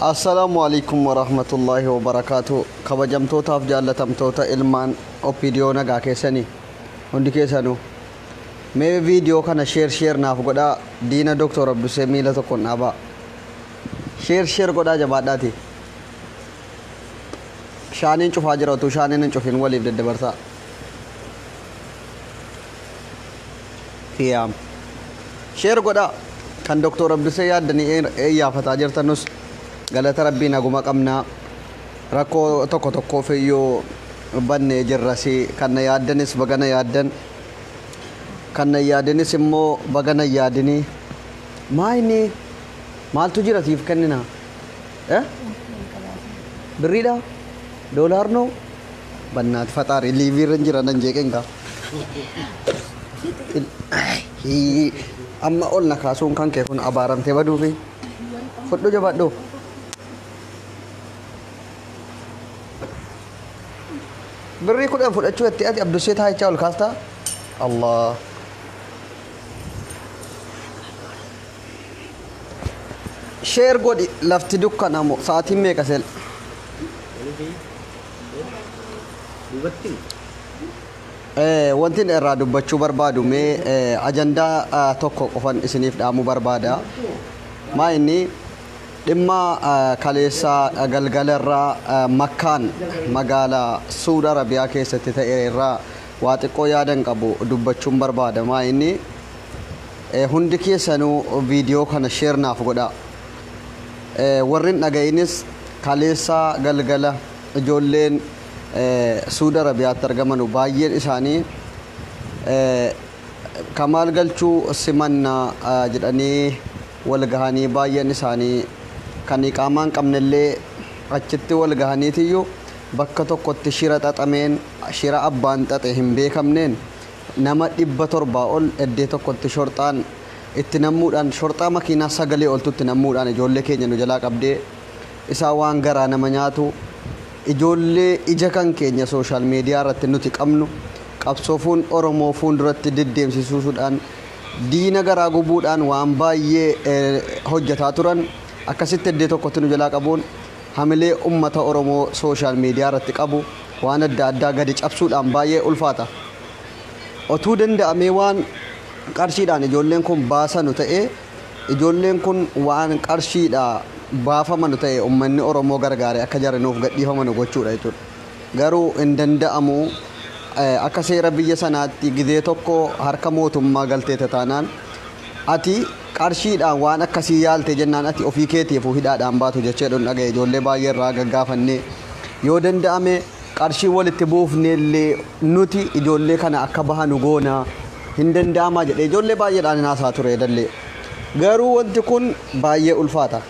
Assalaamu alaikum warahmatullaahi wabarakaatu. Kabajamtootaaf jaallatamtoota ilmaan OPDO, nagaa keessanii hundi keessanuu? Mee viidiyoo kana share share naaf godhaa. Diina Dr. Abdusee miila tokkoon dhaabaa. Share share godhaa, jabaadhaati. Shaaniin cufaa jira, utuu shaaniin hin cufin waliif daddabarsaa. Kiyaam. Share godhaa. Kan Dr. Abdusee yaaddanii eeyyaafataa jirtanus, galata Rabbii naguma qabnaa. Rakkoo tokko tokkoof iyyuu bannee jirrasi. Kan na yaaddanis bagana yaaddan. Kan na yaadinis immoo bagana yaadinii. Maa inni maaltu jira siif kennina? Eh? Birriidha? Doolaar noo? Bannaati faxaari liiviirra hin jira nan jeeqeen gaa. Amma ol na kaasuun kan kee kun abaaramtee baduufi. Fudhu, jabaadhu. Birrii 10 fudhachuu jettee ati Abdussee taa'ichaa ol kaastaa? Allah. Share godhi, lafti dukkana moo sa'aatiin meeqa sel? Duubatti. Wanti inni irraa dubbachuu barbaadu, mee ajandaa tokko qofan isiniif dhaamuu barbaada. Maa inni dhimma kaleessa galgala irraa Makkaan magaalaa Suud Arabiyaa keessatti ta'e irraa waa xiqqoo yaadan qabu dubbachuun barbaada. Maa inni hundi keessanuu viidiyoo kana share naaf godhaa. Warri hin dhaga'inis, kaleessa galgala ijoolleen Suud Arabiyaatti argamanu baay'een isaanii Kamaal Galchuu simannaa jedhanii wal gahanii, baay'een isaanii kan iqaamaa hin qabnellee achitti wal gahaniitiyyuu bakka tokkotti shira xaxameen, shira abbaan xaxe hin beekamneen, nama 700 ol eddee tokkotti shorxaan itti nammuudhaan, shorxaa makiinaa sagalee oltutti nammuudhaan ijoollee keenya nu jalaa qabdee. Isaa waan garaa nama nyaatu, ijoollee ija kan keenya social media irratti nuti qabnu, qabsoo fuun Oromoo fuulduratti deddeemsisuudhaan, diina garaa gubuudhaan waan baay'ee hojjetaa turan, akkasitti iddoo tokkotti nu jalaa qabuun hamilee ummata Oromoo social media irratti qabu waan adda addaa gadi cabsuudhaan baay'ee ulfaata. Otuu danda'amee waan qarshiidhaan ijoolleen kun baasanu ta'e, ijoolleen kun waan qarshiidha baafamanu ta'e, ummanni Oromoo gargaare akka jarri nuuf gadhiifamanu gochuudha jechuudha. Garuu hin danda'amu. Akka seera biyya sanaatti gizee tokko harka mootummaa galteeta taanaan, ati qarshiidhaan waan akkasii yaalte jennaan, ati ofii keetiifuu hidhaadhaan baatu jecheedhuun dhagaye. Ijoollee baay'ee irraa gaggaafannee, yoo danda'ame qarshii walitti buufneellee nuti ijoollee kana akka bahanu goona, hin danda'amaa jedhee ijoollee baay'eedhaan hin haasaa ture dallee. Garuu wanti kun baay'ee ulfaata.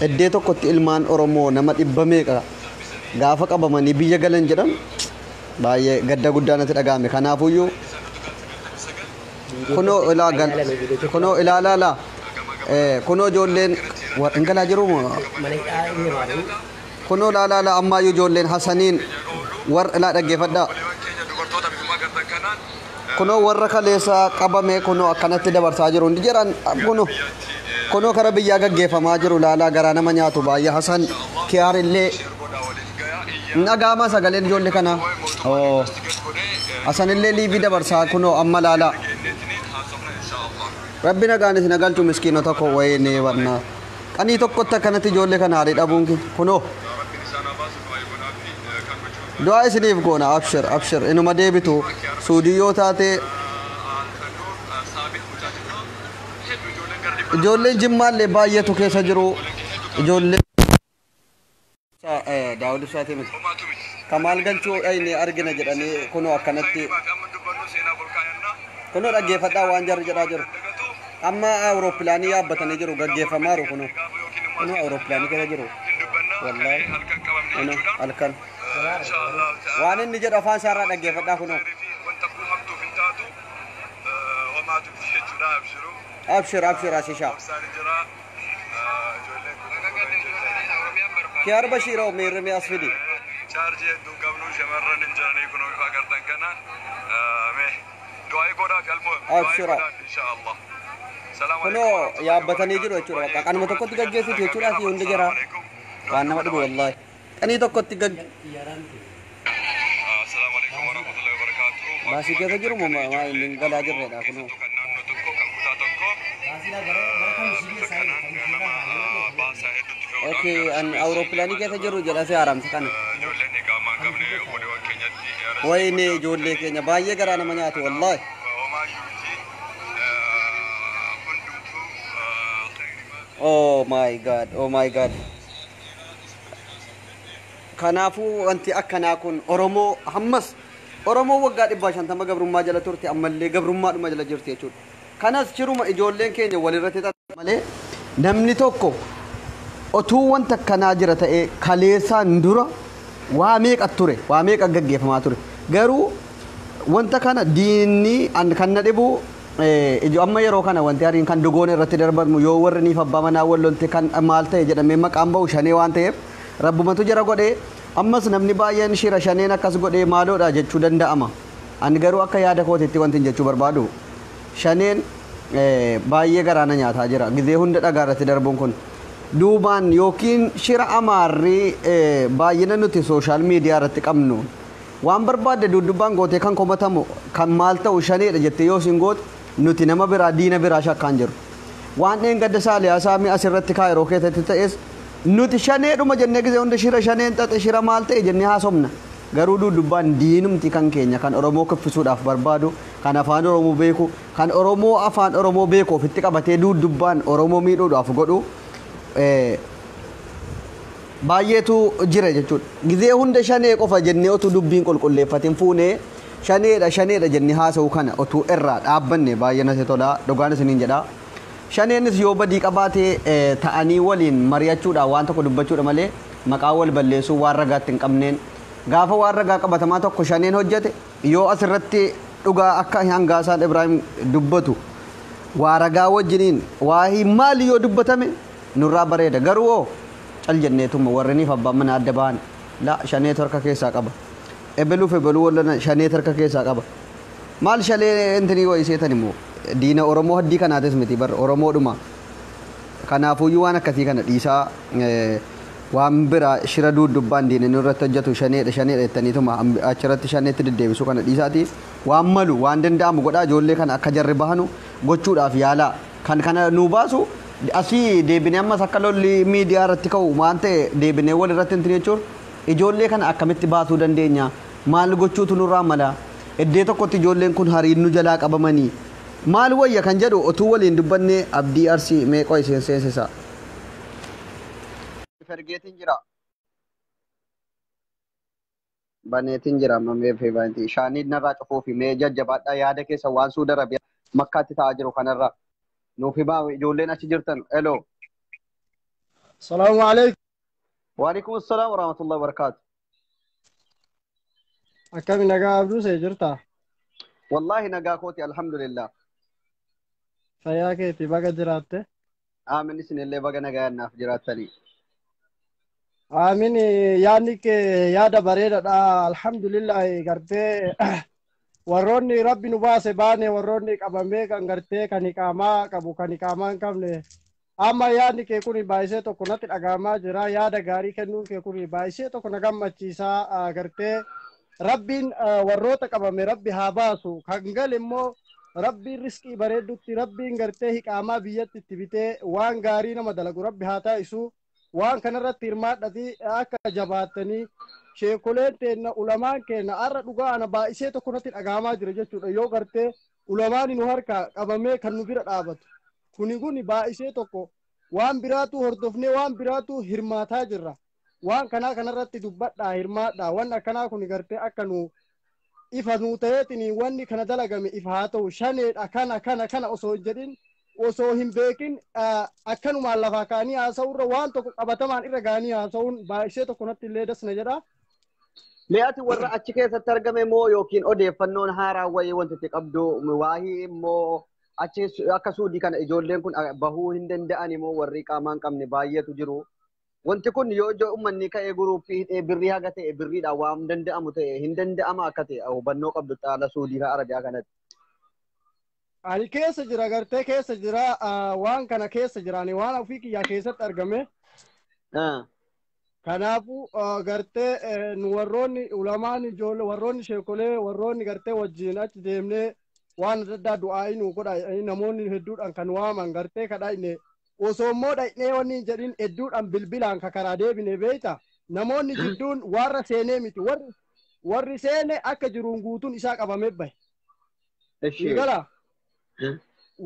Iddee tokkotti ilmaan Oromoo nama dhibba meeqa gaafa qabamanii biyya galan jedhan, baay'ee gadda guddaa natti dhaga'ame. Kanaafuyyuu kunoo ilaa gal kunoo ilaalaa laa kunoo ijoolleen hin galaa jiru moo? Mana hidhaa inni baanii. Kunoo laalaa laa, ammaayyuu ijoolleen Hasaniin warra ilaa dhaggeeffadhaa. Kunoo warra kaleessa qabame kunoo akkanatti dabarsaa jiru hundi jedhan. Kunoo kara biyyaa gaggeeffamaa jiru, laalaa, garaa nama nyaatu baay'ee. Hasan Kiyaar illee hin dhaga'ama sagaleen ijoollee kanaa. Oo. Hasan illee liivii dabarsaa kunoo amma, laalaa. Rabbi nagaan isin galchu, miskiinota koo. Wayinee barnaa. Qanii tokkotti akkanatti ijoollee kana haarii dhabuun kunoo. Du'aa isiniif goona, abshir abshir, inuma deebitu. Suudii yoo taate ijoolleen Jimmaallee baay'eetu keessa jiru. Ijoollee Daawud Ibsaatii miti. Kamaal Galchuu dhayne argina jedhanii kunoo akkanatti. Kunoo dhaggeeffadhaa waan jarri jedhaa jiru. Amma awurooppilaanii yaabbatanii jiru, gaggeeffamaaru kunoo. Kunoo awurooppilaanii keessa jiru. Wallaahi. Kunoo halkan. Waan inni jedhu afaan isaarraa dhaggeeffadhaa kunoo. Abshir abshir asishaa. Kiyaar Bashiiroo miirri as fidi. Chaarjii hedduu qabnu, shamarran hin jiranii, kunoo bifa agartan kana mee du'aa godhaaf almoo du'aa Abshira. godhaaf inshaallah. Kunoo yaabbatanii jiru jechuudha. Bakka kanuma tokkotti gaggeessitu jechuudha fi hundi jira. Waan nama dhibu wallaahi. Qanii tokkotti gag Assalaamu alaikum warahmatullahi wabarakatuh. Baasii keessa jiru moo maa inni galaa jirredha kunoo. Kan naannoo tokko kan kutaa tokko bifa kanaan nama baasaa hedduutti fe'uudhaan Okay, an awurooppilaanii keessa jiru jedha si haramsa kana. Ijoolleen iqaamaa hin qabne obboleewwan keenyatti Wayne ijoollee keenya baay'ee garaa nama nyaatu wallaahi. Homaayyuu miti, hundumtuu khayrimaa. Oh my God, oh my God. Kanaafuu wanti akkanaa kun Oromoo hammas Oromoo waggaa 150 gabrummaa jala turte ammallee gabrummaadhuma jala jirti jechuudha. Kanas shiruma ijoolleen keenya walirratti xaxan malee namni tokko otuu wanta akkanaa jira ta'ee kaleessaan dura waa meeqa ture, waa meeqa gaggeeffamaa ture. Garuu wanta kana diinni an kan na dhibu ijo amma yeroo kana wanti hariin kan dogoon irratti darbamu yoo warri niif abbaa manaa wal lolte kan maal ta'e jedhamee maqaan ba'u shanee waan ta'eef rabbumatu jara godhee ammas namni baay'een shira shaneen akkas godhee maaloodha jechuu danda'ama. Ani garuu akka yaada kootitti wanti hin jechuu barbaadu shaneen baay'ee garaana nyaataa jira. Gizee hunda dhagaa irratti darbuun kun duubaan yookiin shira amaarri baay'ina nuti social media irratti qabnu waan barbaadde duddubbaan gootee kan komatamu kan maal ta'u shaneedha jettee yoo isin goote nuti nama biraa diina biraa shakkaan jiru. Waan dheengadda Saaliyaa Saamii asirratti kaayiroo keessatti ta'es nuti shaneedhuma jennee gizee hunda shira shaneen xaxe shira maal ta'e jennee haasofna. Garuu duddubbaan diinumti kan keenya kan Oromoo kuffisuudhaaf barbaadu kan afaan Oromoo beeku kan Oromoo afaan Oromoo beeku ofitti qabatee duddubbaan Oromoo miidhuudhaaf godhu baay'eetu jira jechuudha. Gizee hunda shanee qofa jennee otuu dubbiin qulqulleeffatin fuunee shaneedha shaneedha jennee haasa'uu kana otuu irraa dhaabbanne baay'ee natti tola dhugaan isiniin jedha. Shaneenis yoo badii qabaate ta'anii waliin mari'achuudhaan waan tokko dubbachuudha malee maqaa wal balleessuu waan ragaatti hin qabneen gaafa waan ragaa qabatamaa tokko shaneen hojjete yoo asirratti dhugaa akka hangaasaan Ibraahim dubbatu waa ragaa wajjiniin waa maali yoo dubbatame nurraa bareeda. Garuu hoo cal jenneetuma warreniif abbaan mana adda ba'an la shaneetu harka keessaa qaba. Ebeluuf ebeluu wallana shaneetu harka keessaa qaba. Maal shalee intinii wayii seetan immoo diina Oromoo haddii kanaatis miti bar Oromoodhuma. Kanaafuyyuu waan akkasii kana dhiisaa waan biraa shira duddubbaan diina inni irratti hojjetu shaneedha shaneedha jettaniituma achirratti shaneetti deddeebisuu kana dhiisaati waan malu waan danda'amu godhaa ijoollee kana akka jarri bahanu gochuudhaaf yaalaa kan kana nuu baasu asii deebinee ammas akka lolli miidiyaa irratti ka'u waan ta'e deebinee wal irratti hin jechuun ijoollee kana akkamitti baasuu dandeenya maal gochuutu nurraa mala iddoo tokkotti ijoolleen kun hariin nu jalaa qabamanii maal wayya kan jedhu otuu waliin dubbanne Abdii Arsii meeqoo isheen seensisa. Fergeetiin jira. Baneetiin jira amma mee feebanti. Shaanii narraa cufuufi mee jajjabaadhaa yaada keessa waan Suudi Arabiyaa Makkaatti ta'aa jiru kanarra. Nuuf himaa ijoolleen achi jirtan. Hello. Salaamu alaikum. Waalaikum assalaam warahmatullahi wabarakaatu. Akkami nagaa Abduu see jirta? Wallaahi nagaa kooti alhamdulillah. Fayyaa keeti baga jiraatte. Aamin isinillee baga nagaa naaf jiraattanii. Aamin, yaadni kee yaada bareedaadha. Alhamdulillah, gartee warroonni rabbi nu baase baane, warroonni qabamee kan gartee kan iqaamaa qabu kan iqaamaa hin qabne. Amma yaadni kee kun baay'isee tokko natti dhagahamaa jira. Yaada gaarii kennuun kee kun baay'isee tokko na gammachiisa. Gartee rabbiin warroota qabame rabbi haa baasu. Kan gale immoo rabbiin riskii bareeddutti rabbiin gartee iqaamaa biyyatti itti bitee waan gaarii nama dalagu rabbi haa taasisu. Waan kanarratti hirmaadhati akka jabaattanii sheekoleen teenna ulamaan keenna har'a dhugaa ana baay'isee tokko natti dhagahamaa jira jechuudha. Yoo gartee ulamaan nu harka qabamee kan nu bira dhaabatu. Kuni kun baay'isee tokko waan biraatu hordofnee waan biraatu hirmaataa jirra. Waan kanaa kanarratti dubbadhaa hirmaadhaa. Waan akkanaa kun gartee akka nu ifa nu ta'eetiin wanni kana dalagame ifa haa ta'u shaneedha kana kana kana osoo hin jedhin osoo hin beekin akkanumaan lafaa ka'anii haasa'urra waan tokko qabatamaan irra ga'anii haasa'uun baay'isee tokko natti illee dasna jedha. Mee ati warra achi keessatti argame moo yookiin odeeffannoon haaraa wayii wanti itti qabdu waahii immoo achi akka Suudii kana ijoolleen kun bahuu hin danda'an immoo warri qaamaa hin qabne baay'eetu jiru. Wanti kun yoo ijoo uummanni ka'ee guruuppii hidhee birrii haga ta'e birriidhaan waan danda'amu ta'e hin danda'ama akka ta'e hubannoo qabdu xaala Suudii fi Arabiyaa kanatti. Ani keessa jira gartee keessa jira waan kana keessa jira ani waan ofii kiyyaa keessatti argame. Kanaafuu gartee nu warroonni ulamaan ijoollee warroonni sheekolee warroonni gartee wajjin achi deemnee waan adda addaa du'aa'ii nu godha namoonni hedduudhaan kan waaman gartee kadhayne osoo immoo dhaqnee wanni hin jedhin hedduudhaan bilbilaan ka karaa deebine beeyta namoonni jidduun warra seenee miti warri seene akka jiruun guutuun isaa qabamee bahe. Gala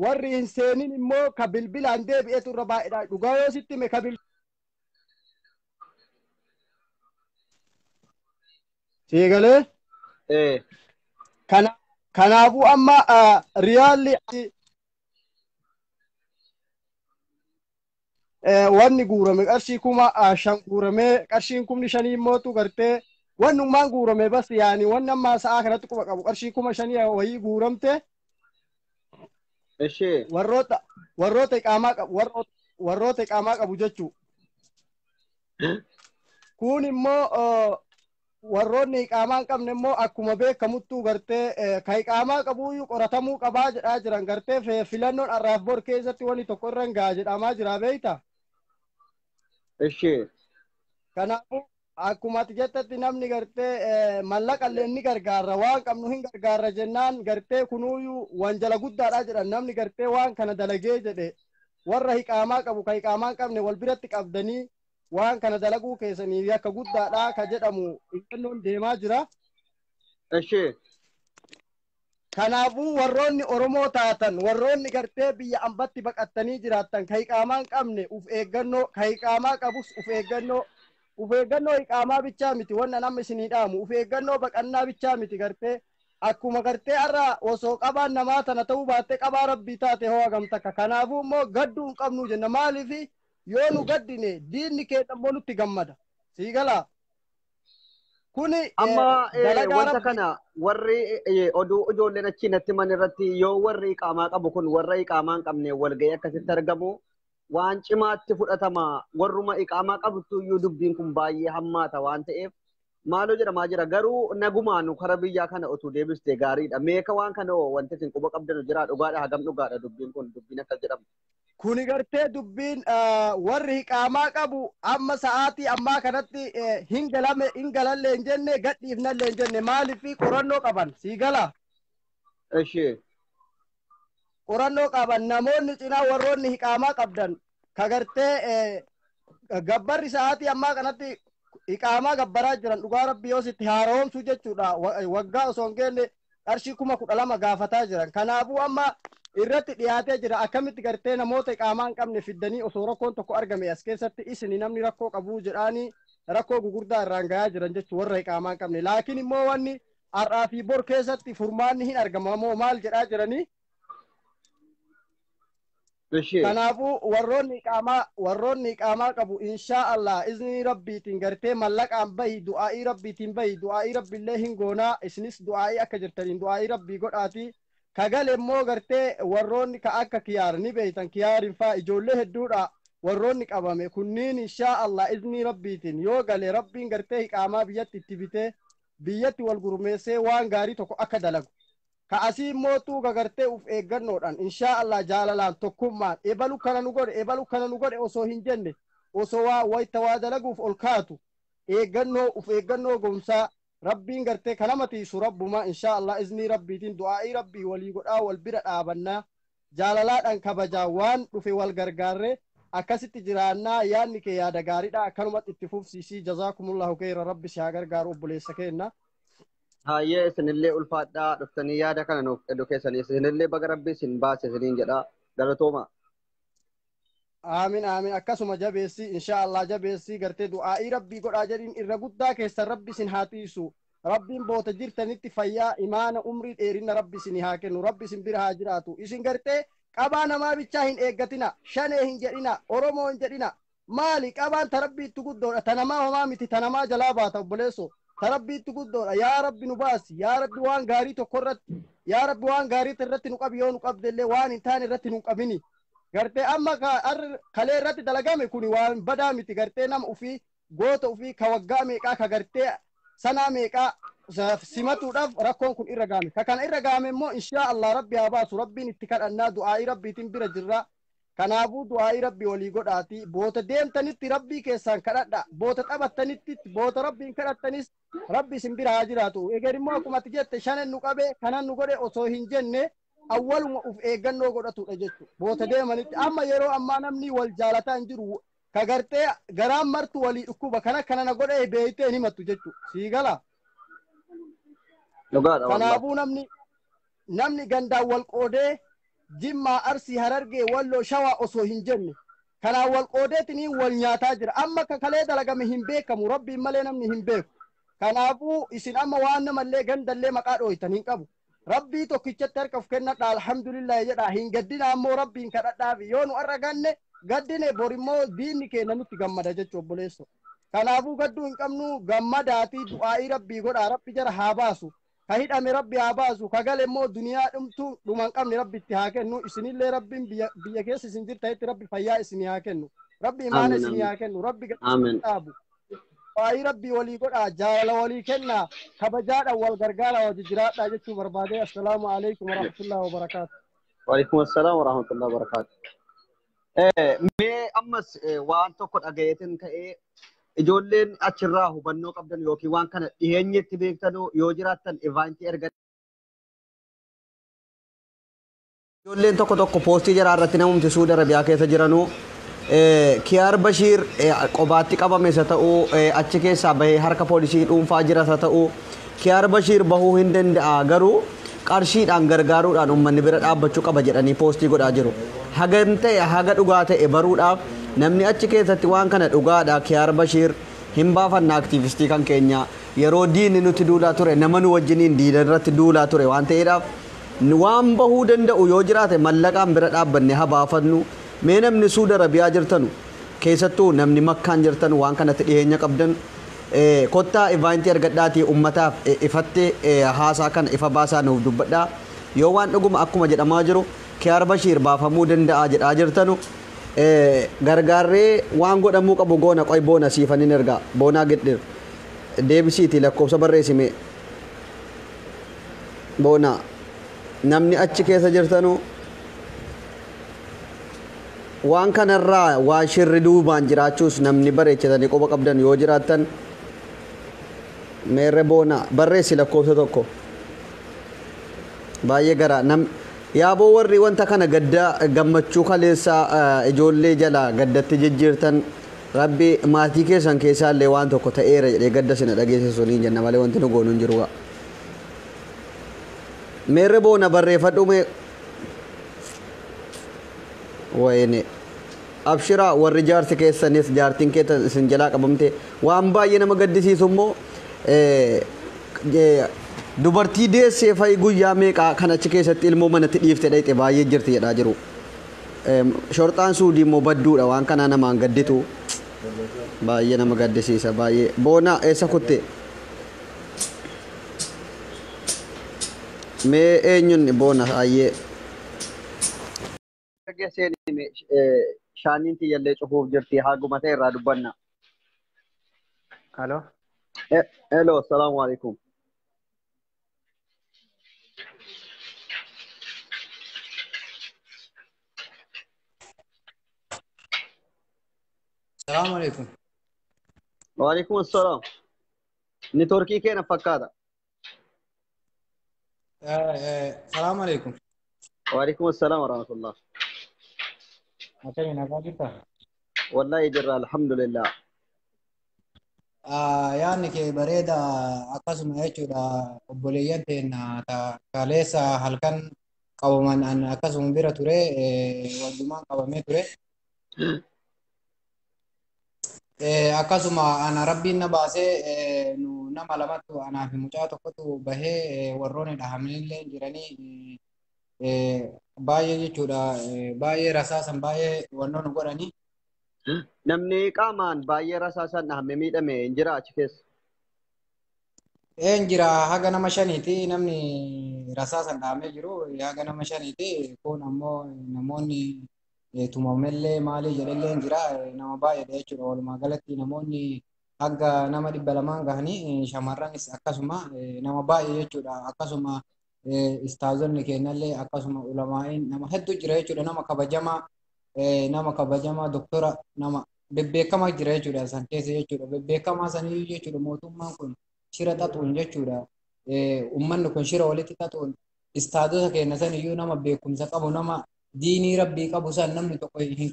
warri hin seenin immoo ka bilbilaan deebi'eetu irra baay'eedha dhugaa yoo sitti hime ka Siigalee? Kanaafuu amma riyaalli wanni guurame qarshii 5,000 guuramee qarshiin 5,000 immootu gartee wannummaan guurame bas yaani wanni amma sa'aa kanatti quba qabu qarshii 5,000 wayii guuramte. Warroota iqaamaa qabu warroota iqaamaa qabu jechuu. Kun immoo warroonni iqaamaa hin qabne immoo akkuma beekamuttuu gartee ka iqaamaa qabuyyuu qoratamuu qabaa jedhaa jiran gartee filannoon har'aaf bor keessatti wanni tokko irra hin ga'a jedhamaa jira beeyta. Kanaafuu akkuma ati jettetti namni gartee mallaqa illee ni gargaarra waan qabnu hin gargaarra jennaan gartee kunuuyyuu wanjala guddaadha jedhan namni gartee waan kana dalagee jedhe warra iqaamaa qabu ka iqaamaa hin qabne wal biratti qabdanii waan kana dalaguu keessanii yakka guddaadha ka jedhamu injannoon deemaa jira. Kanaafuu warroonni Oromoo taatan warroonni gartee biyya ambatti baqattanii jiraattan ka iqaamaa hin qabne uf eeggannoo ka iqaamaa qabus uf eeggannoo uf eeggannoo iqaamaa bichaa miti wanna namni isinii dhaamu uf eeggannoo baqannaa bichaa miti gartee akkuma gartee har'a osoo qabaan namaa tana ta'uu baattee qabaa rabbii taate hoo hagam takka kanaafuu immoo gadduu hin qabnu jenna maaliifi yoo nu gaddine diinni keenya immoo nutti gammada sii galaa kuni amma wanta kana warri oduu ijoolleen achi natti himan irratti yoo warri iqaamaa qabu kun warra iqaamaa hin qabne walga'ii akkasitti argamu waan cimaatti fudhatama warruma iqaamaa qabtu iyyuu dubbiin kun baay'ee hammaata waan ta'eef maaloo jedhamaa jira garuu nagumaan kara biyyaa kana otuu deebiste gaariidha meeka waan kana wanti isin quba qabdanu jira dhugaadha hagam dhugaadha dubbiin kun dubbiin akkas jedhamu. Kuni gartee dubbiin warri iqaamaa qabu amma sa'aatii ammaa kanatti hin galame hin galallee hin jenne gadhiifnallee hin jenne maaliif qorannoo qaban sii gala. Qorannoo qaban namoonni cinaa warroonni iqaamaa qabdan ka gartee gabbarri sa'aatii ammaa kanatti iqaamaa gabbaraa jiran dhugaa rabbi yoo sitti haaromsuu jechuudha waggaa osoo hin geenne qarshii 12,000 gaafataa jiran kanaafuu amma irratti dhiyaatee jira akkamitti gartee namoota iqaamaa hin qabne fiddanii osoo rakkoon tokko argame as keessatti isini namni rakkoo qabuu jedhaanii rakkoo gugurdaa irraan gahaa jiran jechuu warra iqaamaa hin qabne laakiin immoo wanni har'aa fi bor keessatti furmaanni hin argama moo maal jedhaa jiranii. Kanaafuu warroonni iqaamaa qabu inshaa Allah izni rabbiitiin gartee mallaqaan bahi du'aa'ii rabbiitiin bahi du'aa'ii rabbiillee hin goonaa isinis du'aa'ii akka jirtaniin du'aa'ii rabbii godhaatii. Kagale immoo gartee warroonni ka akka kiyaar ni beeytan kiyaarin faa ijoollee hedduudha warroonni qabame kunniin inshaa Allah izni rabbiitiin yoo gale rabbiin gartee iqaamaa biyyatti itti bitee biyyatti wal gurmeessee waan gaarii tokko akka dalagu. Ka asii immoo tuuga gartee uf eeggannoodhaan inshaa Allah jaalalaan tokkummaan ebalu kana nu godhe ebalu kana nu godhe osoo hin jenne osoo waa wayita waa dalaguuf ol kaatu eeggannoo uf eeggannoo gomsaa rabbiin gartee kanama tiisu rabbuma inshaa Allah iznii rabbiitiin du'aa'ii rabbii walii godhaa wal bira dhaabannaa jaalalaadhaan kabajaa waan dhufe wal gargaarre akkasitti jiraannaa yaadni kee yaada gaariidha akkanumatti itti fufsiisii jazaakumullahu khayra rabbi si haa gargaaru obboleessa keenna. Hayyee isinillee ulfaadhaa dhuftanii yaada kana nuuf qedu keessanii isinillee baga rabbi isin baase isiniin jedha galatooma. Aamin aamin akkasuma jabeessi inshaa Allah jabeessi gartee du'aa'ii rabbii godhaa jedhiin irra guddaa keessan rabbi isin haa tiisu rabbiin boota jirtanitti fayyaa imaana umrii dheerina rabbi isin haa kennu rabbi isin bira haa jiraatu isin gartee qabaa namaa bichaa hin eeggatina shanee hin jedhina oromoo hin jedhina maali qabaan ta rabbiitti guddoodha ta namaa homaa miti ta namaa jalaa baata obboleesso ta rabbiitti guddoodha yaa rabbi nu baasi yaa rabbi waan gaarii tokko irratti yaa rabbi waan gaarii irratti nu qabi yoo nu qabde illee waan hin taane irratti nu qabini gartee amma kalee irratti dalagame kuni waan badaa miti gartee nama ufii goota ufii ka waggaa meeqaa ka gartee sanaa meeqaa simatuudhaaf rakkoon kun irra gaame ka kana irra gaame immoo inshaa Allah rabbi haa baasu rabbiin itti kadhannaa du'aa'ii rabbiitiin bira jirra Kanaafuu du'aa'ii rabbi walii godhaati. Boota deemtanitti rabbii keessaan kadhadha. Boota taphattanitti boota rabbiin kadhattanis rabbi isin bira haa jiraatu. Eger immoo akkuma ati jette shanan nu qabe kanan nu godhe osoo hin jenne awwaluma uf eeggannoo godhatudha jechuudha. Boota deemanitti amma yeroo ammaa namni wal jaalataa hin jiru. Ka gartee garaan martu walii dhukkuba kana kana na godhe beeytee hin himattu jechuudha. Sii galaa? Dhugaadha wallahi. Kanaafuu namni gandaan wal qoodee Jimmaa, Arsii, Harargee, Walloo, Shawaa osoo hin jenne kanaan wal qoodeetiniin wal nyaataa jira. Amma ka kalee dalagame hin beekamu rabbiin malee namni hin beeku. Kanaafuu isin amma waan namallee gandallee maqaa dhooytan hin qabu. Rabbii tokkichatti harka of kennadha alhamdulillah jedha hin gaddina ammoo rabbiin kadhadhaafi yoo nu har'a ganne gaddine borimmoo diinni keenya nutti gammada jechuu obboleesso. Kanaafuu gadduu hin qabnu gammadaatii du'aa'ii rabbii godhaa rabbi jara haa baasu. Ka hidhame rabbi haa baasu ka gale immoo duniyaa dhumtu dhuma hin qabne rabbi itti haa kennu isinillee rabbiin biyya keessa isin jirtanitti rabbi fayyaa isinii haa kennu rabbi imaana Amiin isinii amiin. haa kennu rabbi gadi Amiin. dhaabu du'aa'ii rabbii walii godhaa jaalala walii kennaa kabajaadhaan wal gargaaraa wajji jiraadhaa jechuu barbaadee assalaamu alaikum warahmatullahi wabarakaatu. Waalaikum assalaam warahmatullahi wabarakaatu. Mee ammas waan tokko dhagayeetin ka'ee ijoolleen achirraa hubannoo qabdan yookiin waan kana dhiyeenyatti beektanuu yoo jiraattan evaantii erga ijoolleen tokko tokko poostii jaraa irratti namumti Suudi Arabiyaa keessa jiranuu Kiyaar Bashiir qobaatti qabame isa ta'uu achi keessaa bahee harka poolisii dhuunfaa jira isa ta'uu Kiyaar Bashiir bahuu hin danda'a garuu qarshiidhaan gargaaruudhaan uummanni bira dhaabbachuu qaba jedhanii poostii godhaa jiru. Hagam ta'e haga dhugaa ta'e baruudhaaf namni achi keessatti waan kana dhugaadha Kiyaar Bashiir hin baafanna aktiivistii kan keenya yeroo diinni nuti duulaa ture nama nu wajjiniin diina irratti duulaa ture waan ta'eedhaaf waan bahuu danda'u yoo jiraate mallaqaan bira dhaabbanne haa baafannu mee namni Suudi Arabiyaa jirtanu keessattuu namni Makkaan jirtan waan kanatti dhiyeenya qabdan kottaa evaantii argadhaatii ummataaf ifatti haasaa kana ifa baasaa nuuf dubbadhaa yoo waan dhuguma akkuma jedhamaa jiru Kiyaar Bashiir baafamuu danda'a jedhaa jirtanu gargaarree waan godhamuu qabu goona qoy boona siifanin ergaa boonaa giddir deebisiiti lakkoofsa barreessime boona namni achi keessa jirtanu waan kanarraa waan shirri duubaan jiraachuus namni bareechatanii quba qabdan yoo jiraattan meerre boona barreessi lakkoofsa tokko baay'ee gara nam yaaboo warri wanta kana gadda gammachuu kaleessa ijoollee jala gaddatti jijjiirtan rabbi maatii keessan keessaallee waan tokko ta'eera jedhee gadda sina dhageessisu niin jenna malee wanti nu goonu hin jiru. Meerre boona barreeffadhu mee wayne abshiraa warri jaarsi keessanis jaartiin keessan isin jalaa qabamte waan baay'ee nama gaddisiisu immoo dubartii deessee fa'i guyyaa meeqaa kan achi keessatti ilmoo manatti dhiifte dhayxe baay'ee jirti jedhaa jiru. Shorxaan suudii immoo badduudha waan kanaa namaan gadditu baay'ee nama gaddisiisa baay'ee. Boona eessa kutte? Mee eenyuun boona ayyee? Erga seenime shaaniin tiyyallee cufuuf jirti haguma ta'e irraa dubbanna. Alo. Hello, assalaamu alaikum. Salaamu alaikum. Waalaikum assalaam. Niitoorkii keena fakkaata. Salaamu alaikum. Waalaikum assalaam warahmatullah. Akkami nagaa jirtaa? Wallahi jirra alhamdulillah. Yaadni kee bareeda akkasuma jechuudha obboleeyyan teenya kaleessa halkan qabaman an akkasuma bira ture walumaan qabamee ture. Akkasuma ana rabbiin na baasee nu nama lamattu anaa fi mucaa tokkotu bahee warroonni dhahamnillee jiranii baay'ee jechuudha baay'ee rasaasan baay'ee wannoon godhanii. Namni qaamaan baay'ee rasaasan dhahame miidhame hin jira achi keessa. Een jira haga nama shaniiti namni rasaasan dhahamee jiru haga nama shaniiti kun ammoo namoonni tumamellee maalii jedhellee hin jira nama baay'eedha jechuudha walumaa galatti namoonni haga nama 200 gahanii shamarranis akkasuma nama baay'ee jechuudha akkasuma istaazonni kennallee akkasuma ulamaa'iin nama hedduu jira jechuudha nama kabajamaa Nama kabajamaa doktora nama bebbeekamaa jira jechuudha san keessa jechuudha. Bebbeekamaa sanii jechuudha mootummaan kun shira xaxuun jechuudha. Uummanni kun shira walitti xaxuun istaadota keenya san iyyuu nama beekumsa qabu nama diinii rabbii qabu san namni tokko hin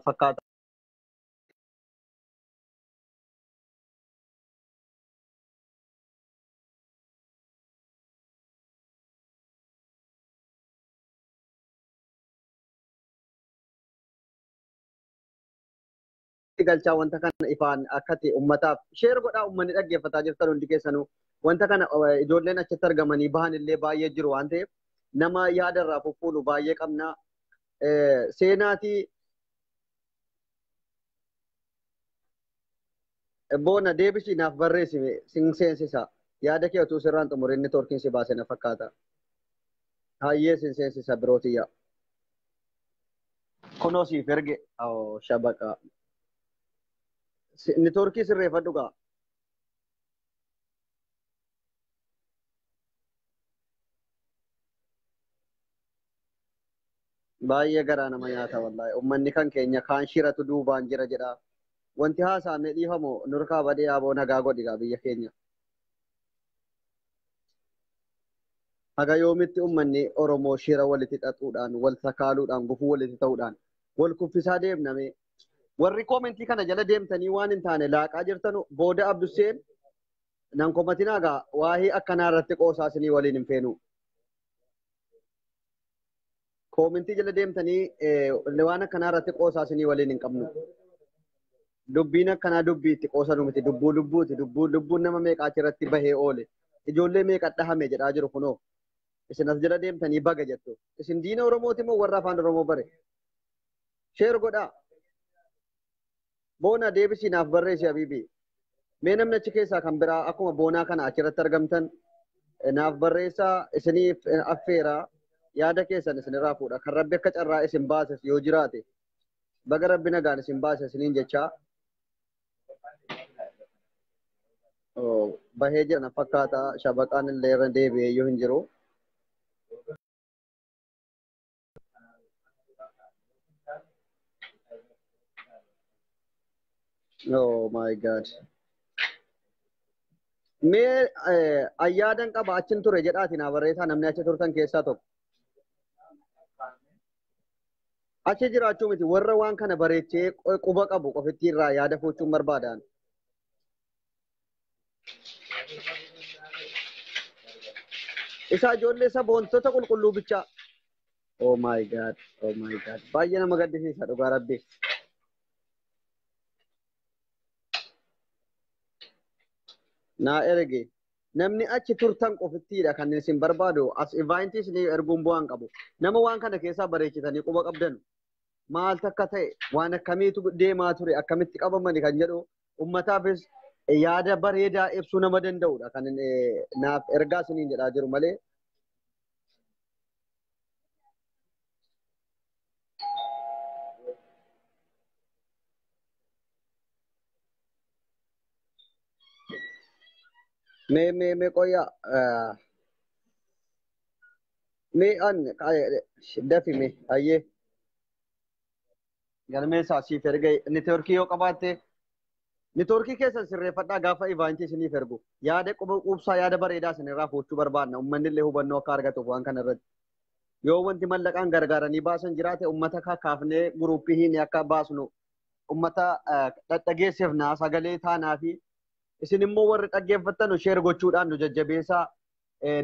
Fakkaata. Galchaa wanta kana ifaan akkati ummataaf sheer godhaa uummanni dhaggeeffataa jirtan hundi keessanuu wanta kana ijoolleen achitti argamanii bahan illee baay'ee jiru waan ta'eef nama yaada irraa fuffuulu baay'ee qabna. Seenaatii boona deebisii naaf barreessime sin seensisa. Yaada kee utuu sirraan xumurin neetwoorkiin si baase na fakkaata. Hayyee sin seensisa birootiyya. Kunoo siif erge shabaqa. Neetwoorkii sirreeffadhu gaa. Baay'ee garaa nama nyaata wallaahi. Uummanni kan keenya kaan shiratu duubaan jira jedha. Wanti haasa'ame dhiifamu nurkaa badee aboo nagaa godhi gaa biyya keenya. Haga yoomitti uummanni Oromoo shira walitti xaxuudhaan, wal sakaaluudhaan, gufuu walitti ta'uudhaan, wal kuffisaa deemname. Warri koomentii kana jala deemtanii waan hin taane laaqaa jirtanu booda Abdusseen nan komatinaa gaa waa'ee akkanaa irratti qoosaa isinii waliin hin feenu. Koomentii jala deemtanii waan akkanaa irratti qoosaa isinii waliin hin qabnu. Dubbiin akkanaa dubbii itti qoosanu miti. Dubbuu lubbuuti. Lubbuun nama meeqa achirratti bahee oole. Ijoollee meeqa dhahame jedhaa jiru kunoo. Isin as jala deemtanii baga jettu. Isin diina Oromooti moo warra afaan Oromoo bare? Sheer godhaa. Boona deebisii naaf barreessi Habiibi. Mee namni achi keessaa kan biraa akkuma boonaa kana achirratti argamtan naaf barreessaa isiniif affeeraa yaada keessan isinirraa fuudha. Kan rabbi akka carraa isin baases yoo jiraate baga rabbi nagaan isin baase isiniin jechaa. Bahee jira na fakkaata shabaqaan illee irra deebi'ee iyyuu hin jiru. Oh my God. Mee ayyaadan qaba achin ture jedhaati naa barreessaa namni achi turtan keessaa tokko. Achi jiraachuu miti warra waan kana bareechee quba qabu qofitti irraa yaada fuuchuun barbaadan. Isaa ijoollee saboontota qulqulluu bichaa. Oh my God, oh my God. Baay'ee nama gaddisiisa dhugaa rabbi. Naa erge namni achi turtan qofittiidha kan isin barbaadu as ivaayintii isin erguun bu'aan qabu. Nama waan kana keessaa bareechitanii quba qabdan maaltu akka ta'e waan akkamiitu deemaa ture akkamitti qabamani kan jedhu ummataafis yaada bareedaa ibsuu nama danda'udha kan naaf ergaa isiniin jedhaa jiru malee. Mee mee mee qoya mee an dafi mee ayyee galmeessaa siif erga neetwoorkii yoo qabaatte neetwoorkii keessan sirreeffadhaa gaafa ivaantii isiniif ergu yaada quubsaa yaada bareedaa isinirraa fuuchuu barbaadna uummanni illee hubannoo akka argatuuf waan kana irratti yoo wanti mallaqaan gargaaranii baasan jiraate uummata kakaafnee guruppii hin akka baasnu uummata dhadhageessifnaa sagalee taanaa fi isin immoo warri dhaggeeffattan sheer gochuudhaan nu jajjabeessaa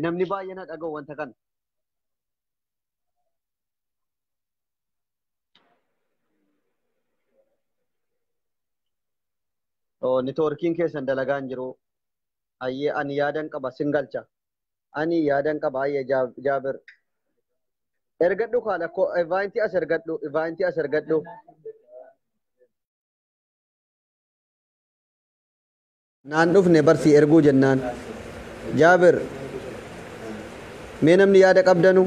namni baay'een dhaga'u wanta kana. Neetwoorkiin keessan dalagaa hin jiru. Ayyee ani yaadan qaba sin galcha. Ani yaadan qaba ayyee Jaabir. Ergadhu kaala ivaantii as ergadhu ivaantii as ergadhu. Naan dhufne barsii erguu jennaan. Jaabir mee namni yaada qabdanu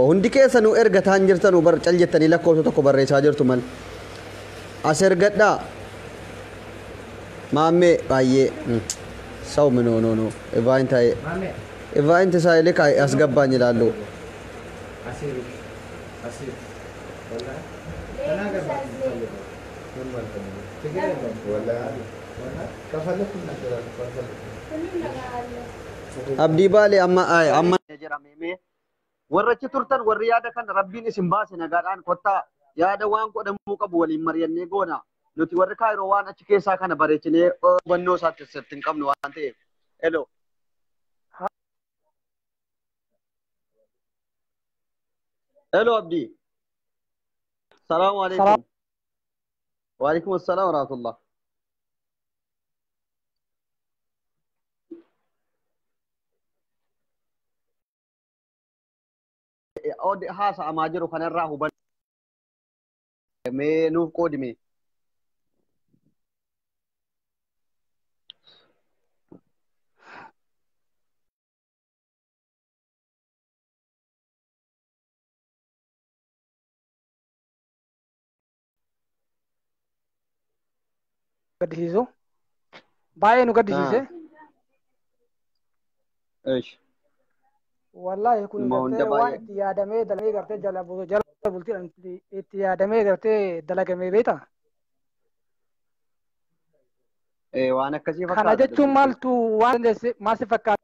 hundi keessanuu ergataan jirtanuu bar cal jettanii lakkoofsa tokko barreessaa jirtu mal. As ergadhaa. Maammee baay'ee ሰው ምን ሆኖ ነው ኢቫይንት ሳይልክ አስገባኝ ይላሉ። Abdii Baalee amma amma warra achi turtan warri yaada kana rabbiin isin baase nagaadhaan kottaa yaada waan godhamuu qabu waliin mari'annee goona. Nuti warri Kaayiroo waan achi keessaa kana bareechinee hubannoo isaatti sirriitti hin qabnu waan ta'eef. Hello. Hello Abdii. Salaamu alaikum. Wa alaikum assalaam wa rahmatullah. Haasa'amaa jiru kanarraa hubannoo mee nuuf qoodime. Gaddisiisu. Baay'ee nu gaddisiise. Wallaahi kun gartee waan itti yaadamee dalagee gartee jala bultiidhaan itti yaadamee gartee dalagamee beektaa? Waan akkasii fakkaata. Kana jechuun maaltu waan maal si fakkaata?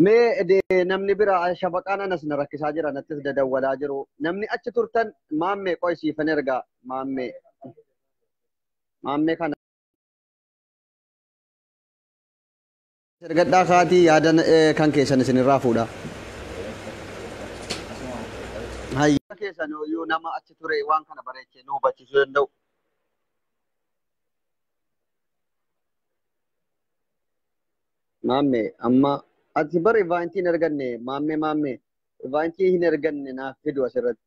Mee namni biraa shabaqaan anas na rakkisaa jira nattis dadawwalaa jiru. Namni achi turtan maammee qoysiifan ergaa maammee. Maammee kana. Ergadhaa kaatii yaada kan keessan isinirraa fuudha. Hayya keessan yoo nama achi ture waan kana bareechee nu hubachiisuu danda'u. Maammee amma ati bar ivaantii hin arganne maammee maammee ivaantii hin arganne naaf fidu asirratti.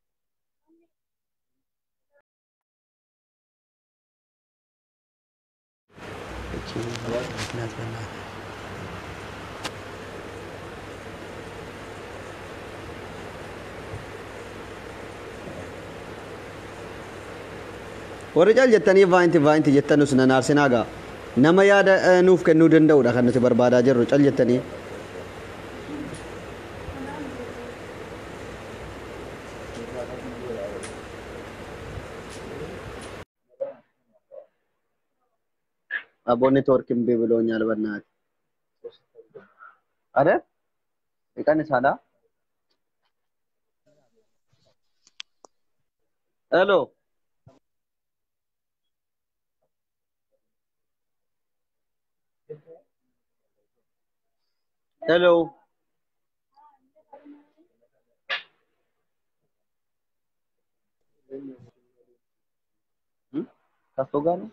Warri cal jettanii ivaantii ivaantii jettanus nan aarsinaa gaa nama yaada nuuf kennuu danda'udha kan nuti barbaadaa jirru cal jettanii. አቦ ኔትወርክ እምቢ ብሎኛል። በእናትህ አይደል ይቀንሳል። ሄሎ ሄሎ ከእሱ ጋር ነው።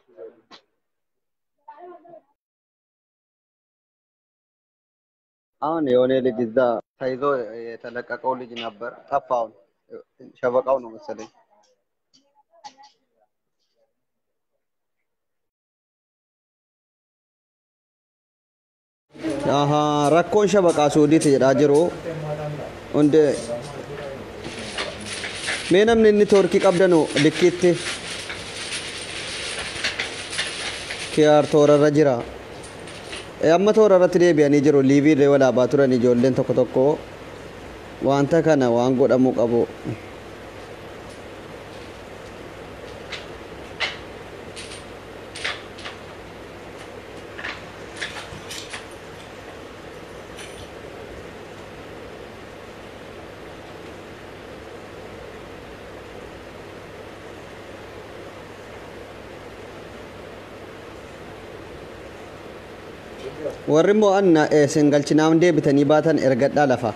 አሁን የሆነ ልጅ እዛ ተይዞ የተለቀቀው ልጅ ነበር፣ ጠፋው። ሸበቃው ነው መሰለኝ። አሃ rakkoon shabaqaa suudiiti jedhaa jiru. Hundi mee namni inni toorkii qabdanu likkiitti kiyaar toorarra jira. Amma toora irratti deebi'anii jiru. Liivii illee walaabaa turan ijoolleen tokko tokko wanta kana waan godhamuu qabu. Warri immoo anna isin galchinaam deebitanii baatan ergadhaa lafa.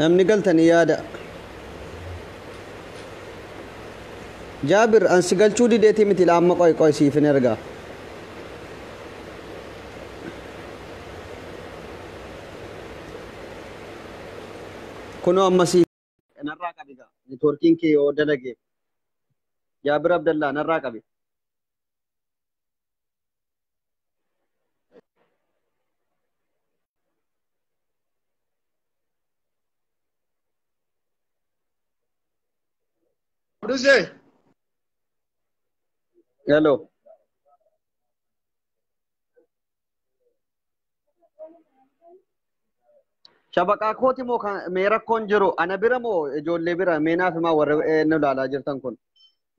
Namni galtanii yaada. Jaabir ansi galchuu dideetii miti laamma qoy qoy siifin ergaa. Kunoo amma siif narraa qabi gaa neetwoorkiin kee yoo dalage Jaabir Abdallaa narraa qabi. Abdusee. Hello. Shabaqaa kooti moo kan mee rakkoon jiru ana bira moo ijoollee bira mee naaf himaa warra nu ilaalaa jirtan kun.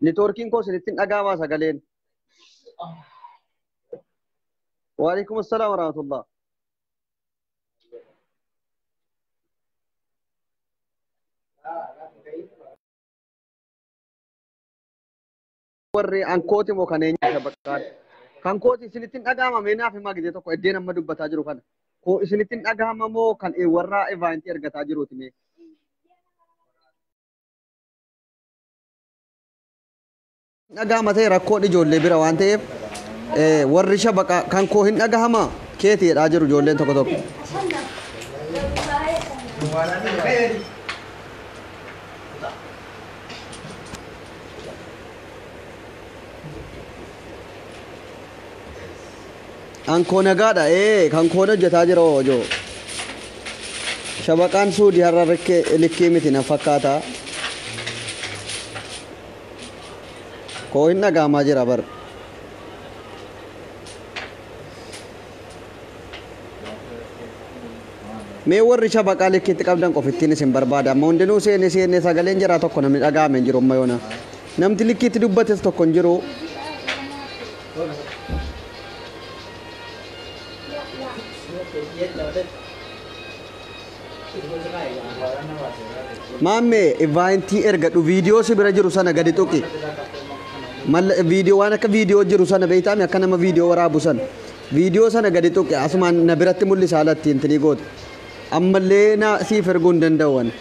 Neetwoorkiin koo isinitti hin dhaga'amaa sagaleen. Waalaikum assalaam warahmatullah. Warri an kooti moo kan eenyu shabaqaan. Kan kooti isinitti hin dhaga'ama mee naaf himaa gizee tokko iddeen amma dubbataa jiru kana. Koo isinitti hin dhaga'ama moo kan warra evaantii ergataa jiruuti mee. Dhaga'ama ta'e rakkoon ijoollee bira waan ta'eef warri shabaqa kan koo hin dhaga'ama keeti jedhaa jiru ijoolleen tokko tokko. An koo nagaadha kan koon hojjetaa jira hojoo. Shabaqaan suudii har'a likkii miti na fakkaata. Koo hin dhaga'amaa jira bar. Mee warri shabaqaa likkiitti qabdan qofittiin isin barbaada. Amma hundinuu seene seene sagaleen jira tokko namni dhaga'ame hin jiru amma yoona. Namti likkiitti dubbates tokko hin jiru. Maammee evaantii ergadhu viidiyoo si bira jiru sana gadi tuqi. Viidiyoo waan akka viidiyoo jiru sana beektaami akka nama viidiyoo waraabu sana. Viidiyoo sana gadi tuqi asumaan na biratti mul'isa alatti intinii gootu. Ammallee na siif erguu hin danda'u ani.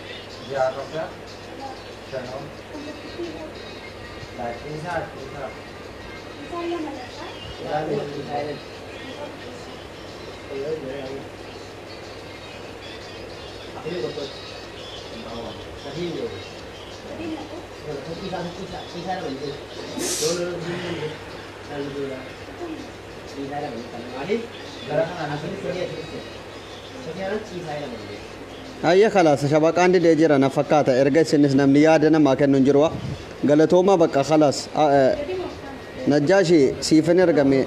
Ayya khalaas shabaqaan didee jira na fakkaata erga isinis namni yaada namaa kennu hin jiru galatooma bakka khalaas Najjaashi siifin ergame.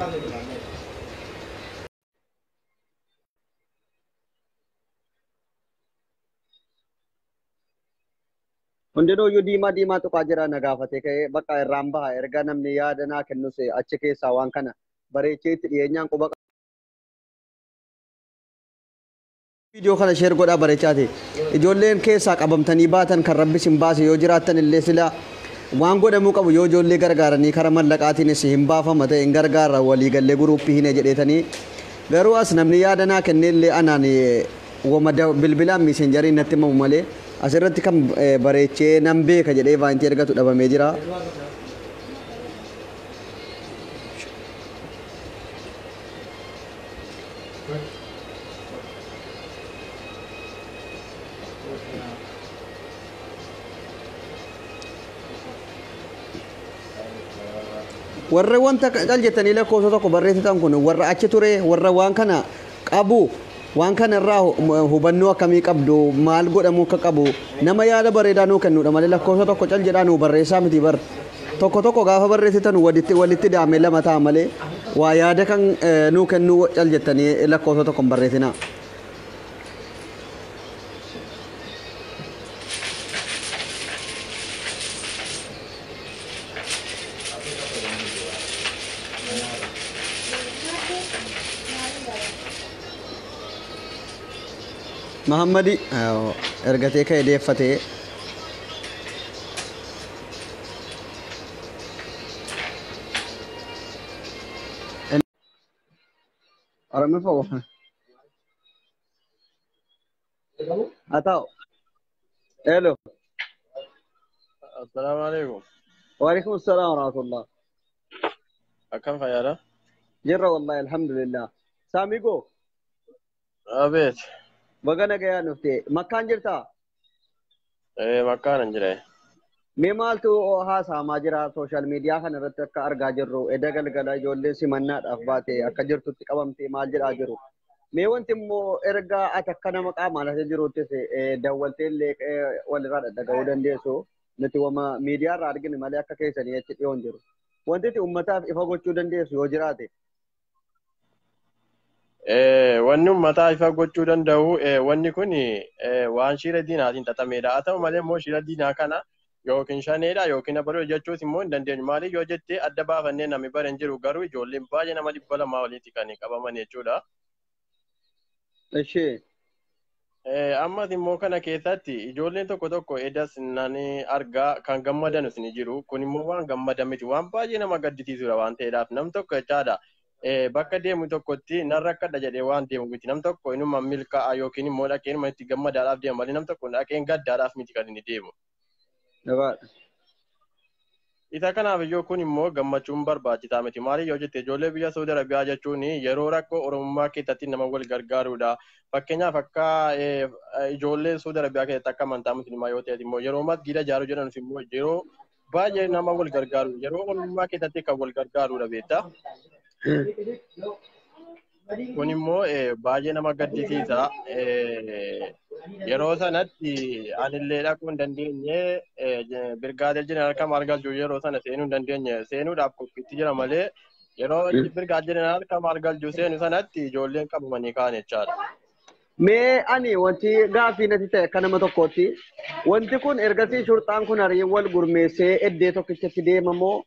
Hundinuuyyuu diimaa diimaa tuqaa jira na gaafatee ka'ee bakka irraan baha erga namni yaada naa kennus achi keessaa waan kana bareechee itti dhiyeenyaan quba viidiyoo kana sheer godhaa bareechaati. Ijoolleen keessaa qabamtanii baatan kan rabbi isin baase yoo jiraattan illee sila waan godhamuu qabu yoo ijoollee gargaaranii karaa mallaqaatiinis hin baafama ta'e hin gargaara walii gallee guruuppii hin jedheetanii garuu as namni yaada naa kennee illee anaan wama bilbilaan miisenjarii natti himamu malee asirratti kan bareechee nan beeka jedhee vaantii ergatu dhabamee jira. Warra wanta cal jettanii lakkoofsa tokko barreessitan kun warra achi ture warra waan kana qabu waan kana irraa hubannoo akkamii qabdu maal godhamuu akka qabu nama yaada bareedaa nuu kennuudha malee lakkoofsa tokko cal jedhaa nuu barreessaa miti bar tokko tokko gaafa barreessitan walitti daamee lama ta'a malee waa yaada kan nuu kennuu cal jettanii lakkoofsa tokko hin barreessinaa. Mahammadi ergatee ka'e deeffatee. Oromiffaa qofa. Haa ta'u. Hello. Assalaamu alaikum. Waalaikum salaam warahmatullah. Akkam fayyaadha? Jirra wallahi alhamdulillah. Saamigo. Abeet. Baga nagayaan dhufte. Makkaan jirtaa? Makkaan hin jire. Mee maaltu haasa'amaa jira sooshaal miidiyaa kana irratti akka argaa jirru edda galgala ijoolleen simannaadhaaf baate akka jirtutti qabamte maal jedhaa jiru. Mee wanti immoo erga ati akka nama qaamaan as jiruttis dawwaltee illee walirraa dhaga'uu dandeessu nuti wama miidiyaa irraa argine malee akka keessanii achi dhiyoon jiru. Wanti itti uummataaf ifa gochuu dandeessu yoo jiraate. Wanni uummataa ifa gochuu danda'u wanni kun waan shira diinaatiin xaxameedha. Haa ta'u malee immoo shira diinaa kana yookiin shaneedha yookiin abaluu jechuus immoo hin dandeenyu. Maaliif yoo jette adda baafannee namni bara hin jiru garuu ijoolleen baay'ee nama 200 olitti kan qabaman jechuudha. Ishee. Ammas immoo kana keessatti ijoolleen tokko tokko edas nani argaa kan gammadanus ni jiru. Kun immoo waan gammadan miti waan baay'ee nama gaddisiisudha waan ta'eedhaaf nam tokko jechaadha. Bakka deemu tokkotti nan rakkadha jedhee waan deemu miti. Nam tokko inuma milkaa'a yookiin immoo dhaqee inuma itti gammadaadhaaf deema malee nam tokko dhaqeen gaddaadhaaf miti kan inni deemu. Isa kanaaf iyyuu kun immoo gammachuun barbaachisaa miti. Maaliif yoo jette ijoollee biyya Saudi Arabiyaa jechuun yeroo rakkoo Oromummaa keessatti nama wal gargaarudha. Fakkeenyaaf akka ijoollee Saudi Arabiyaa keessatti akka amantaa musliimaa yoo ta'e immoo yeroo masgiida ijaaruu jedhanus immoo yeroo baay'ee nama wal gargaaru yeroo Oromummaa keessatti kan wal gargaarudha beektaa. Kun immoo baay'ee nama gaddisiisa. Yeroo sanatti anillee dhaquu hin dandeenye Birgaadeer Jeneraal Kamaal Galchuu yeroo sana seenuu hin dandeenye seenuudhaaf qophiitti jira malee yeroo Birgaadeer Jeneraal Kamaal Galchuu seenu sanatti ijoolleen qabamanii ka'an jechaadha. Mee ani wanti gaaffii natti ta'e akka nama tokkootti wanti kun ergasii shurxaan kun hariin wal gurmeessee eddee tokkichatti deemamoo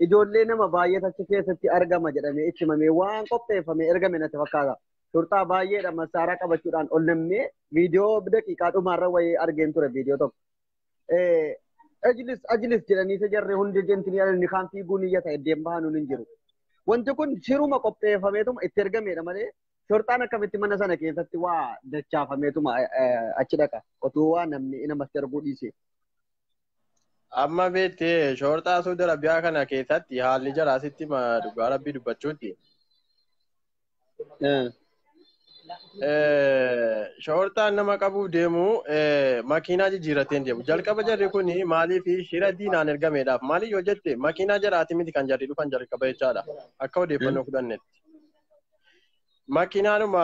ijoollee nama baay'ee achi keessatti argama jedhamee itti himamee waan qopheeffamee ergame natti fakkaata. Shurxaa baay'eedha masaaraa qabachuudhaan ol namnee viidiyoo daqiiqaa dhumaarra wayii argeen ture viidiyoo tokko. Ajlis ajlis jedhanii isa jarri hundi jentinii inni kaan fiiguun iyyata eddeen bahanuun hin jiru. Wanti kun shiruma qopheeffameetuma itti ergameedha malee shurxaan akkamitti mana sana keessatti waa dachaafameetuma achi dhaqa otuu waa namni namatti arguu dhiise. Amma beektee shorxaa Saudi Arabiyaa kana keessatti haalli jaraa sitti dhugaa rabbii dubbachuuti. Shorxaan nama qabuuf deemu makiinaa jijjiirratee deemu. Jalqaba jarri kun maaliif shira diinaan ergameedhaaf maaliif yoo jette makiinaa jaraati miti kan jarri dhufan jalqaba jechaadha. Akka odeeffannoo fudhannetti. Makiinaanuma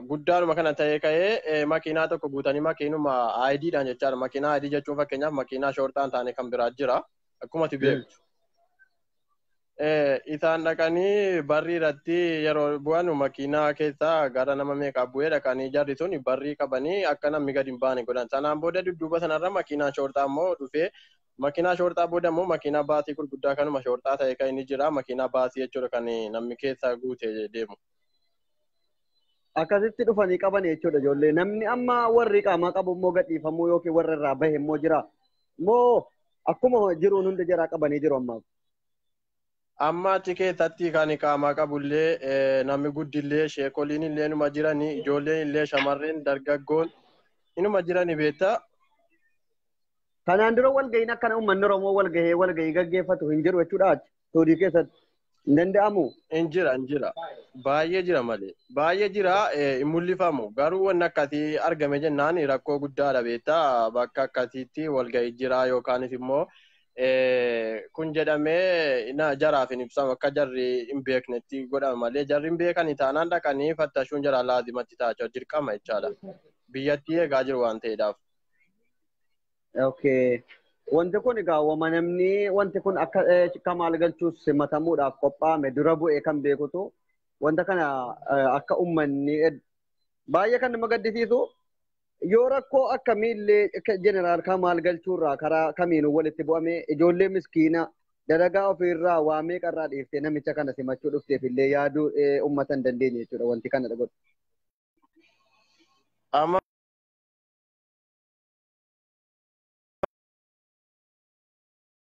guddaanuma kana ta'ee ka'ee makiinaa tokko guutanii makiinuma IDdhaan jechaadha. Makiinaa ID jechuun fakkeenyaaf makiinaa shorxaan taane kan biraa jira. Akkuma ati beektu. Isaan dhaqanii barrii irratti yeroo bu'an makiinaa keessaa gara nama meeqaa bu'ee dhaqanii jarri sun barrii qabanii akka namni gadi hin baane godhan. Sanaan booda dudduuba sanarra makiinaan shorxaa immoo dhufee makiinaa shorxaa booda immoo makiinaa baasii gurguddaa kanuma shorxaa ta'e kan inni jira. Makiinaa baasii jechuudha kan namni keessaa guutee deemu. Akkasitti dhufanii qaban jechuudha ijoollee. Namni amma warri qaamaa qabu immoo gadhiifamuu yookiin warra irraa bahe immoo jira. Moo akkuma jiruun hunda jaraa qabanii jiru ammaaf. Amma achi keessatti kan qaamaa qabullee namni guddillee sheekoliin illee inuma jiranii ijoolleen illee shamarreen dargaggoon inuma jiranii beektaa. Kanaan dura walgahiin akkana uummanni Oromoo walgahee walgahii gaggeeffatu hin jiru jechuudha achi Saudii keessatti. Hin danda'amu. Hin jira hin jira. Baay'ee jira malee. Baay'ee jira hin mul'ifamu. Garuu wanni akkasii argame jennaan rakkoo guddaadha beektaa. Bakka akkasiitti walgahii jira yookaanis immoo kun jedhamee jaraaf hin ibsamu akka jarri hin beeknetti godhama malee jarri hin beekani taanaan dhaqanii fattashuun jaraa laazimatti ta'a dirqama jechaadha. Biyyattii eegaa jiru waan ta'eedhaaf. Okay. Wanti kun egaa wama namni wanti kun akka Kamaal Galchuus simatamuudhaaf qophaa'ame dura bu'ee kan beekutu wanta kana akka uummanni baay'ee kan nama gaddisiisu yoo rakkoo akkamiillee jeneraal Kamaal Galchuurraa karaa kamiinuu walitti bu'ame ijoollee miskiina dalagaa ofiirraa waa meeqarraa dhiiftee namicha kana simachuu dhufteef illee yaaduu uummata hin dandeenye jechuudha wanti kana godhu. Amma